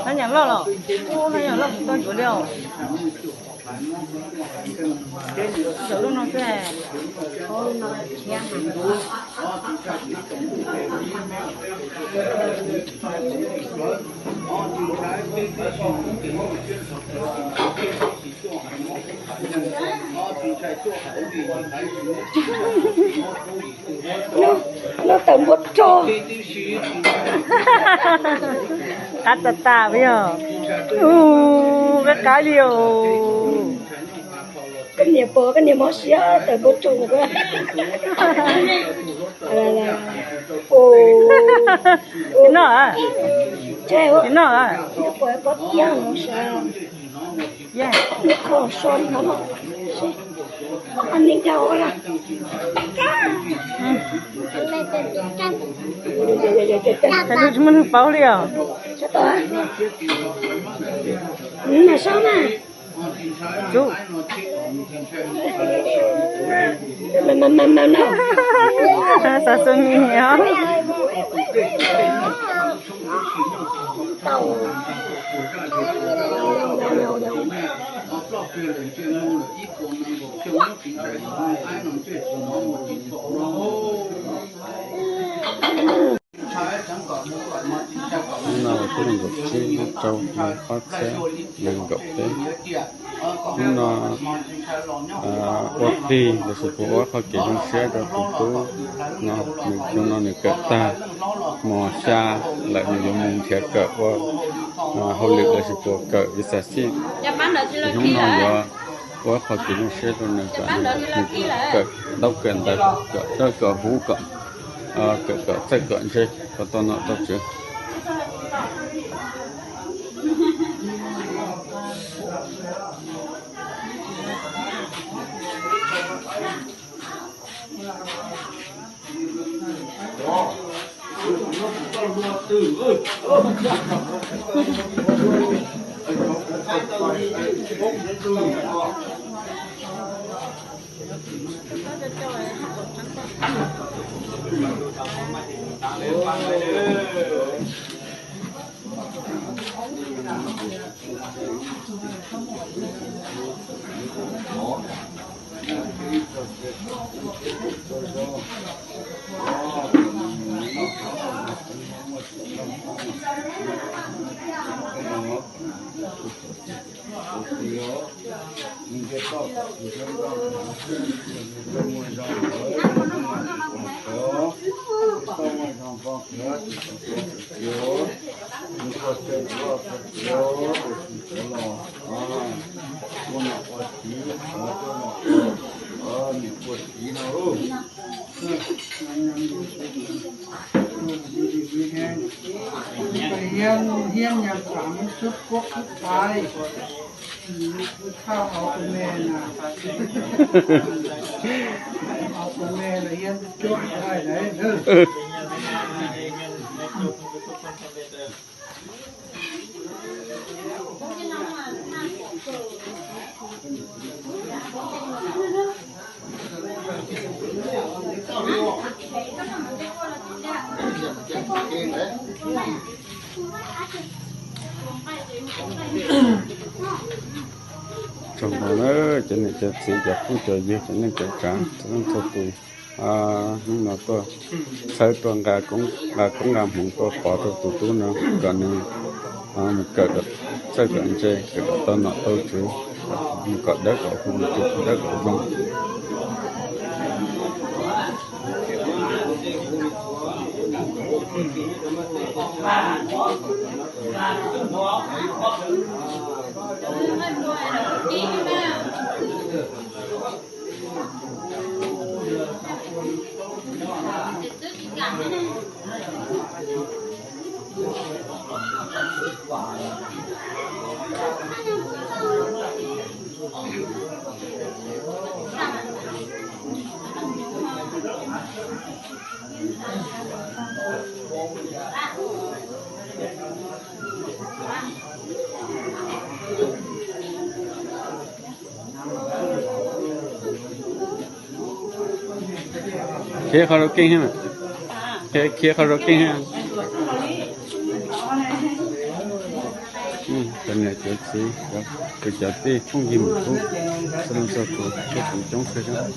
Hab nyas loj los, hab nyas loj kuv tau yuav li os. Zaum lub no xwb. Lub tawm npua rog. Qab tas tas yog. Ua, qab qab li os. Koj niam pom koj niam mob siab tawm npua rog. Noj, noj. Cas lub tsis muaj neeg paub li os. Xav xu mi os. Hnub no yog hnub nees nkaum tsib lub rau hli ob txhiab nees nkaum peb. Hnub no ua plig lossis puas ua qhov kev zoo siab rau tus tub no, nws xyoo no nws kawm tag mos xya lawm, nws yuav mus nrhiav kawm ua hauj lwm lossis puas kawm vis xas xij. Hnub no yuav ua qhov kev zoo siab rau nws kom nws kawm ntaub kawm ntawv, kawm dawb kawm huv, kom kawm kom txawj kom ntse, kom tau nom tau tswv. Hiab, hiab nyas tsam xub kuab xub thaiv, thaj hauv tus me na, hauv tus me los hiab cuab thaiv lawm. Tsoom no na, cov niam cov txiv, cov phooj cov ywg, cov neej cov tsav txhua leej txhua tus, hnub no tuaj txhawb tuaj nqa koob nqa hmoov tuaj pov rau tus tub no kom nws mus kawm kom txawj kom ntse, kawm kom tau nom tau tswv, mus kom dawb kom huv, mus tus dawb kom zoo. Khiav qhov rau keej, khiav qhov rau keej. Cov niam cov txiv, cov tij phooj ywg mus txog kuv, txog kuv coob kawg.